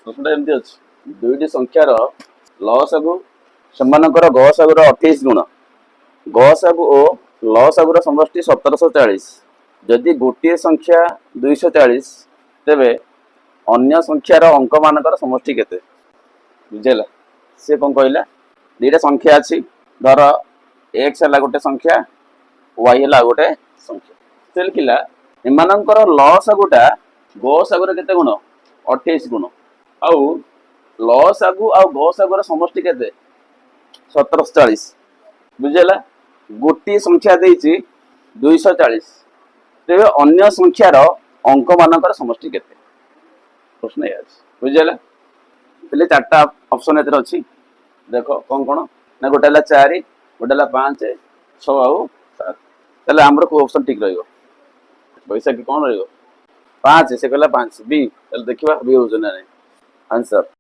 ପ୍ରଶ୍ନଟା ଏମିତି ଅଛି, ଦୁଇଟି ସଂଖ୍ୟାର ଲସାଗୁ ସେମାନଙ୍କର ଗସାଗୁର 28 ଗୁଣ, ଗସାଗୁ ଓ ଲସାଗୁର ସମଷ୍ଟି 1740। ଯଦି ଗୋଟିଏ ସଂଖ୍ୟା 240, ତେବେ ଅନ୍ୟ ସଂଖ୍ୟାର ଅଙ୍କମାନଙ୍କର ସମଷ୍ଟି କେତେ? ବୁଝିହେଲା? ସେ କଣ କହିଲା? ଦିଟା ସଂଖ୍ୟା ଅଛି। ଧର ଏକ୍ସ ହେଲା ଗୋଟେ ସଂଖ୍ୟା, ୱାଇ ହେଲା ଆଉ ଗୋଟେ ସଂଖ୍ୟା। ସେ ଲେଖିଲା, ଏମାନଙ୍କର ଲସାଗୁଟା ଗସାଗୁର କେତେ ଗୁଣ? 28 ଗୁଣ। ଆଉ ଲସାଗୁ ଆଉ ଗସାଗୁର ସମଷ୍ଟି କେତେ? 1740। ବୁଝିହେଲା? ଗୋଟିଏ ସଂଖ୍ୟା ଦେଇଛି 240, ତେବେ ଅନ୍ୟ ସଂଖ୍ୟାର ଅଙ୍କ ମାନଙ୍କର ସମଷ୍ଟି କେତେ? ପ୍ରଶ୍ନ ଏଇଆ ଅଛି। ବୁଝିହେଲା? ହେଲେ ଚାରିଟା ଅପସନ ଏଥିରେ ଅଛି। ଦେଖ କଣ କଣ ନା, ଗୋଟେ ହେଲା ଚାରି, ଗୋଟେ ହେଲା ପାଞ୍ଚ, ଛଅ ଆଉ ସାତ। ତାହେଲେ ଆମର କୋଉ ଅପସନ ଠିକ ରହିବ ବୈଶାଖୀ? କଣ ରହିବ? ପାଞ୍ଚ। ସେ କହିଲା ପାଞ୍ଚ, ବି। ତାହେଲେ ଦେଖିବା ବି ହଉଛି ନା ନାଇଁ ଆନ୍ସର।